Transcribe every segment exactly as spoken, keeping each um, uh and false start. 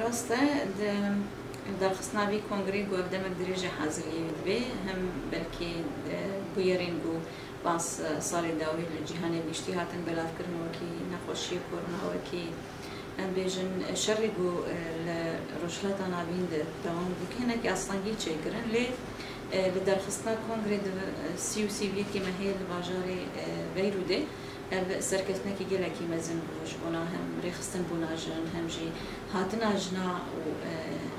Rast e, di derxistina vî kongrê ku ev demek dirêj e haziriyê wî dibe, hem belkî, e, bûyerên ku van s-, salê dawî li cîhanê giştî hatin belavkirin, wekî nexweşiyê korona, wekî em bêjin şerê ku, e, li Rojhilata Navîn de dewam dike, hinekî astengî çêkirin. Lê, e, li derxistina kongrê di, e, sî û sî û yekê mehê li bajarê, e, Beyrûdê, ev serkeftinekî gelekî mezin bû ji bona hem rêxistinbûna jin, hem jî hatina jina û, e,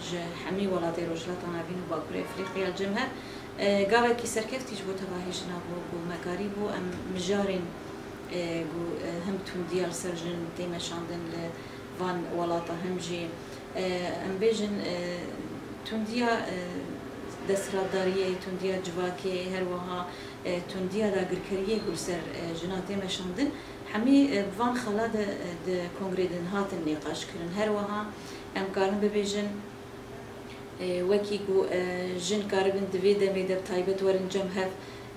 ji hemî welatê Rojhilata Navîn û Bakurê Efrîqya cem hev, e, gavekî serkeftî ji bo tevahî jina bû ku me karîbû em mijarên, e, ku, e, hem tundiya li ser jin tê meşandin li van welata, hem jî, e, em bêjin, e, tundiya, e, desthilatdariyê, tundiya civakê, her wiha, e, tundiya dagirkeriyê ku li ser, e, jina tê meşandin, hemî, e, bi van xala de, e, di kongrê de hatin nîqaş kirin. Her wiha em karin bibêjin, e, wekî ku, e, jin karibin di vê demê de bi taybet werin cem hev,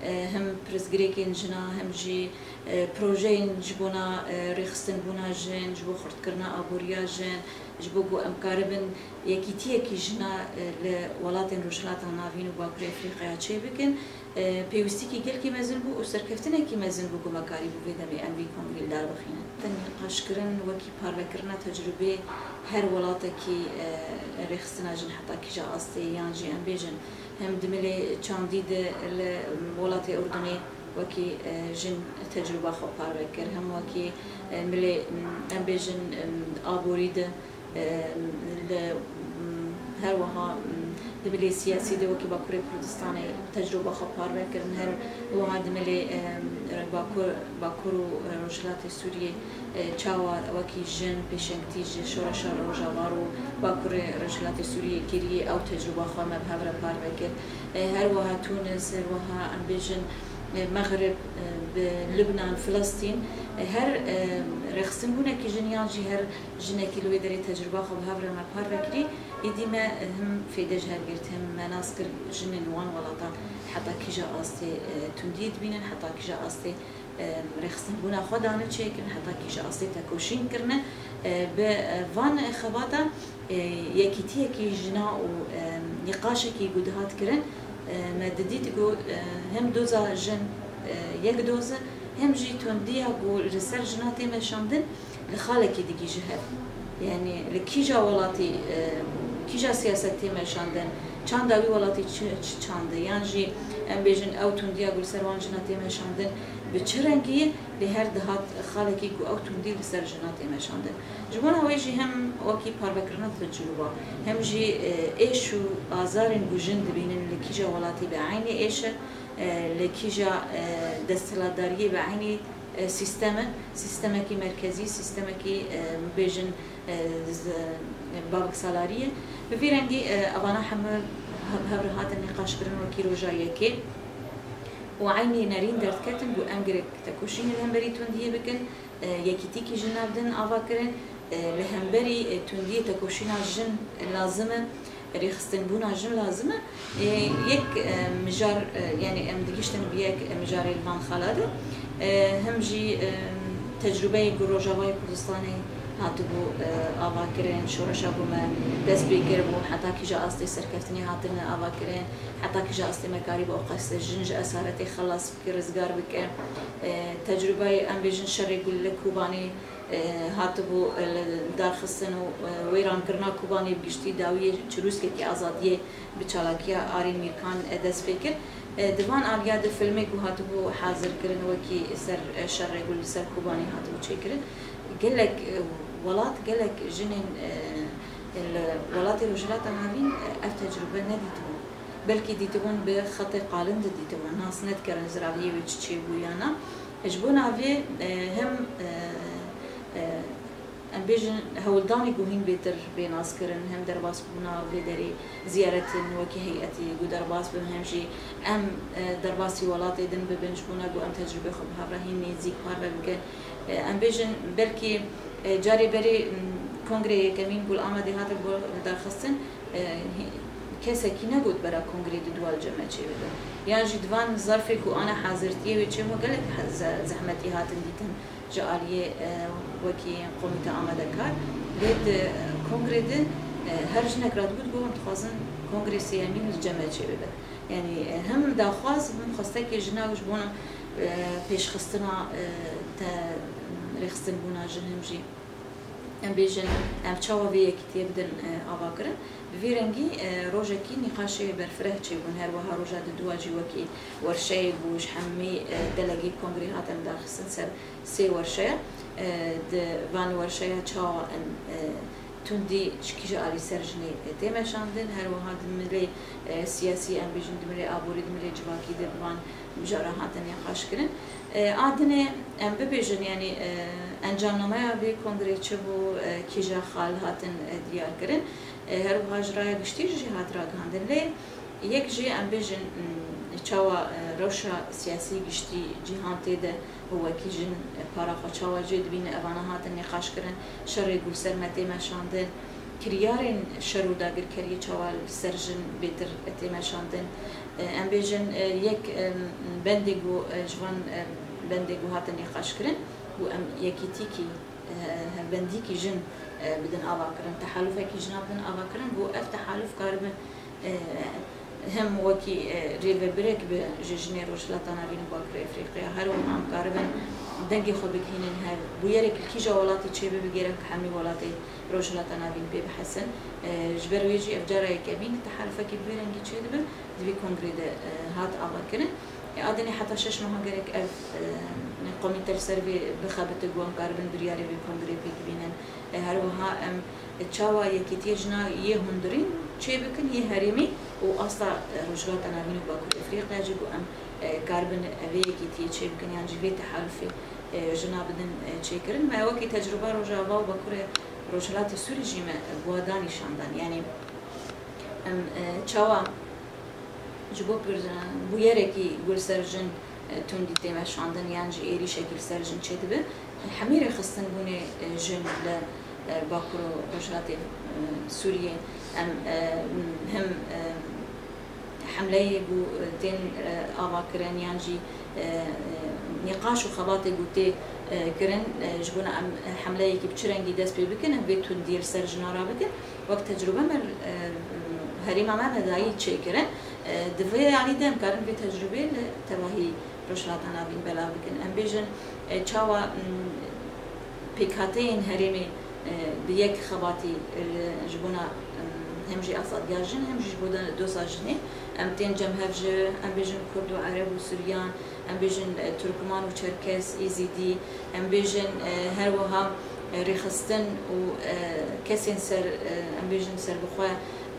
e, hem pirsgirêkên jina, hem jî, e, projeyên ji bona, e, rêxistinbûna jin, ji bo xurtkirina aboriya jin, ji bo ku em karibin yekîtiyekî jina, e, li welatên Rojhilata Navîn û Bakurê Efrîqya çêbikin, e, pêwîstîkî gelkî mezin bû û serkeftinekî mezin bû ku me karîbû vê demê em vî kongrê li dar bixînin. Tenê nîqaşkirin wekî parvekirina tecrûbê her welatekî, e, rêxistina jin heta kîja astê, yan jî em bêjin hem di milê çandî de li welatê Urdunê wekî, e, jin tecrûba xwe parve kir, hem wekî, e, milê, em bêjin, em, aborî de, e, li, em, her wiha, em, di milê siyasî de wekî Bakurê Kurdistanê tecrûba xwe parve kirin, her wiha di milê, em, Bakur, Bakur û Rojhilatê Sûriyê, e, çawa wekî jin pêşengtî ji şoreşa Rojava û Bakurê Rojhilatê Sûriyê kiriye, ew tecrûba xwe me bi hev re parve kir. E, her wiha Tunis, her wiha em bêjin, e, Mexrib, e, bi Libnan, Filistîn, e, her, e, rêxistinbûnekî jin yan jî her jinekî li wê derê tecrûba xwe bi hev re me parve kirî, êdî me, e, him fêde ji hev girt, him me nas kir jinên wan welata heta kîja astê, e, tundiyê dibînin, heta kîja astê, e, rêxistinbûna xwe dane çêkirin, heta kîja astê tekoşîn kirine. E, bi, e, van xebata, e, yekîtiyekî jina û, e, nîqaşekî ku dihat kirin, e, me didît ku, e, hem doza jin, e, yek doz e, hem jî tundiya ku li ser jina tê meşandin li xalekî digihîje hev. Yanî li kîja welatî, e, kîja siyaset tê meşandin, çanda wî welatî çi, çi çand e, yan jî em bêjin ew tundiya ku li ser wan jina tê meşandin bi çi rengî ye, lê her dihat xalekî ku ew tundî li ser jina tê meşandin. Ji bona wê jî hem wekî parvekirina tecrûba, hem jî, e, êş û azarên ku jin dibînin li kîja welatî bi eynî êş e, e, li kîja, e, desthilatdariyê bi eynî, e, sîstem e, sîstemekî merkezî, sîstemekî, e, bêjin, e, z-, e, babiksalarî ye. Bi vî rengî, e, evana hemû hev, hev re hatin nîqaşkirin wekî roja yekê û eynî nerîn derdiketin ku em gerek tekoşînê li hemberî tundiyê bikin, e, yekîtîkî ji nav din ava kirin, e, li hemberî, e, tundiyê tekoşîna jin lazim e, rêxistinbûna jin lazim e. E, yek, e, mijar, e, yanî em digihîştin bi yek, e, mijarê li van xala de. E, him jî, e, tecrûbeyê ku Rojavayê Kurdistanê hatibû, e, ava kirin, şoreşa ku me dest pê kiribû, heta kîja astê serkeftinê hatine ava kirin, heta kîja astê me karîbû ew qas jin ji esaretê xelas bike, rizgar bike. E, tecrûbeyê em bêjin şerê ku li Kobanê, e, hatibû, e, li darxistin û, e, wêrankirina Kobanê bi giştî dawiyê çirûskekî azadiyê bi çalakiya Arîn Mîrkan, e, dest pê kir. E, di van aliya de filmê ku hatibû hazirkirin wekî ser, e, şerê ku li ser Kobanê hatibû çêkirin. Gelek, e, welat, gelek jinên, e, li welatê Rojhilata Navîn, e, ev tecrûbe nedîtibûn. Belkî dîtibûn bi xetê qalin de dîtibûn, nas nedikerin ziraviyê wê çi çêbû ya na. Ji bona vê, e, hem, e, e, em bêjin hewldanê ku hîn bêtir bê naskirin, hem derbasbûna vê derê ziyaretên wekî heyetê ku derbas bin, hem jî em, e, derbasî welatê din bibin, ji bona ku em tecrûbê xwe bi hev re hîn nêzîk parve bikin. E, em bêjin belkî, e, carê berê, m, kongrê yekemîn ku li Amedê hate darxistin, e, hî-, kesekî negot bera kongrê di dual cem me çêbibe. Yan jî di van zerfê ku ana hazirtiyê wê çêbû gelek he-, ze-, zehmetî hatin dîtin ji aliyê, e, wekî Komîte Amadekar. Lê di kongrê de Her jinek re digot, got, em dixwazin kongrê sêyemîn li cem me çêbibe. Yanî, e, him daxwaz, him xwestekê jina ji bona, e, pêşxistina, e, te, rêxistinbûna jin, him jî, em bêjin, em çawa vê yekîtiyê bidin, e, avakirin. Bi vî rengî, e, rojekî nîqaşê berfireh çêbûn, her wiha roja diduwa jî wekî werşeyê bû, ji hemî, e, delegî kongrê hatin daxistin ser sê werşeya. E, di van werşeya çawa em, e, tundî ji kîja alî ser jinê tê meşandin, her wiha di milê, e, siyasî, em bêjin di milê aborî, di milê civakî de bi van mijara hatin nîqaş kirin. E, a dinê em bibêjin, yanî, e, encamnameya vê kongrê çi bû, e, kîja xal hatin, e, diyar kirin. E, her wiha ji raya giştî jî hat ragihandin. Lê yek jî em bêjin, m, çawa, e, rewşa siyasî giştî cîhan tê de û wekî jin, e, para xwe çawa jê dibîne, evana hatin nîqaş kirin, şerê ku li ser me tê meşandin, kiryarên şer û dagirkeriyê çawa li ser jin bêtir tê meşandin. E, em bêjin, e, yek, e, bendê ku, e, ji van, e, bendê ku hatin nîqaş kirin, ku em yekîtîkî, e, hevbendîkî jin, e, bidin avakirin, tehalufekî jina bidin avakirin, ku ev tehaluf karibe, e, hem wekî, e, rêvebirek bi ji jinê Rojhilata Navîn û Bakur Efrîqiya, her wiha em karibin dengê xwe bigihînin hev. Bûyerek li kîja welatî çêbibe, gerek hemî welatê Rojhilata Navîn pê bihesin. E, ji ber wê jî ev cara yekemîn tehalufekî bi vê rengî çêdibe, di vî kongrê de, e, hat avakirin. E, a dinê heta şeş meha gerek ev, e, komîte li ser vê bixebite ku em karibin biryarê vê kongrê pêk bînin. E, her wiha em çawa yekîtiyê jina yê hundirîn çêbikin, yê herêmî û asta, e, Rojhilata Navîn û Bakur Efrîqiya jî ku em, e, karibin vê yekîtiyê çêbikin yan jî vê tehalufê, e, jina bidin, e, çêkirin. Me wekî tecrûba Rojava û Bakurê Rojhilatê Sûrî jî me, e, bi wa da nîşandan. Yanî em, e, çawa ji bo pir-, bûyerekî ku li ser jin, e, tundî tê meşandin yan jî êrîşekî li ser jin çêdibe, hemî rêxistinbûnê, e, jin li, e, Bakur û Rojhilatê, e, Sûriyê em, e, him, e, hemleyê ku, e, tên, e, avakirin yan jî, e, e, nîqaş û xebatê ku tê, e, kirin, e, ji bona em, e, hemleyekî bi çi rengî dest pê bikin, em vê tundiyê li ser jina rabikin. Wek tecrûbe me, e, herêma me me dayî çêkirin. E, di vê alî de em karin vê tecrûbeyê li tevahî Rojhilata Navîn belav bikin. Em bêjin, e, çawa, m, pêkhateyên herêmê, e, bi yek xebatî, e, ji bona, e, hem jî azadiya jin, hem jî ji bona doza jinê, em tên cem hev ji, em bêjin Kurd û Ereb û Suryan, em bêjin, e, Turkman û Çerkes, Êzîdî, em bêjin, e, her wiha, e, rêxistin û, e, kesên ser, e, em bêjin serbixwe,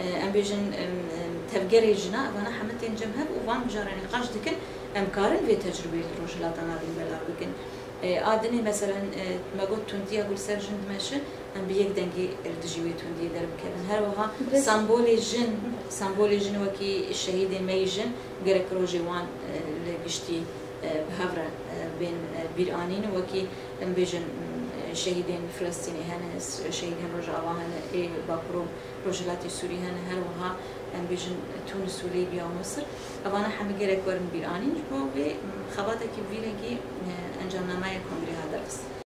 e, em bêjin, em, em, tevgerê jina, evana hemî tên cem hev û van mijara nîqaş dikin, em karin vê tecrûbeyê li Rojhilata Navîn belav bikin. E, a dinê, meselen, e, me got tundiya ku li ser jin dimeşe, em bi yek dengî li dijî wê tundiyê derbikevin. Her wiha Bes- sembolê jin, sembolê jin wekî şehîdên me yî jin gerek rojê wan, e, li giştî, e, bi hev re, e, bên, e, bîranîn. Wekî em bêjin, e, şehîdên Filistînê hene, s-, şehîdên Rojava hene, ê Bakur û Rojhilatê Sûrî hene, her wiha em bêjin Tûnis û Lîbya û Misir. Evana hemî gerek werin bîranîn. Ji bo vê, m, xebatekî bi vî rengî, e, encamnameya kongrê hat derxistin.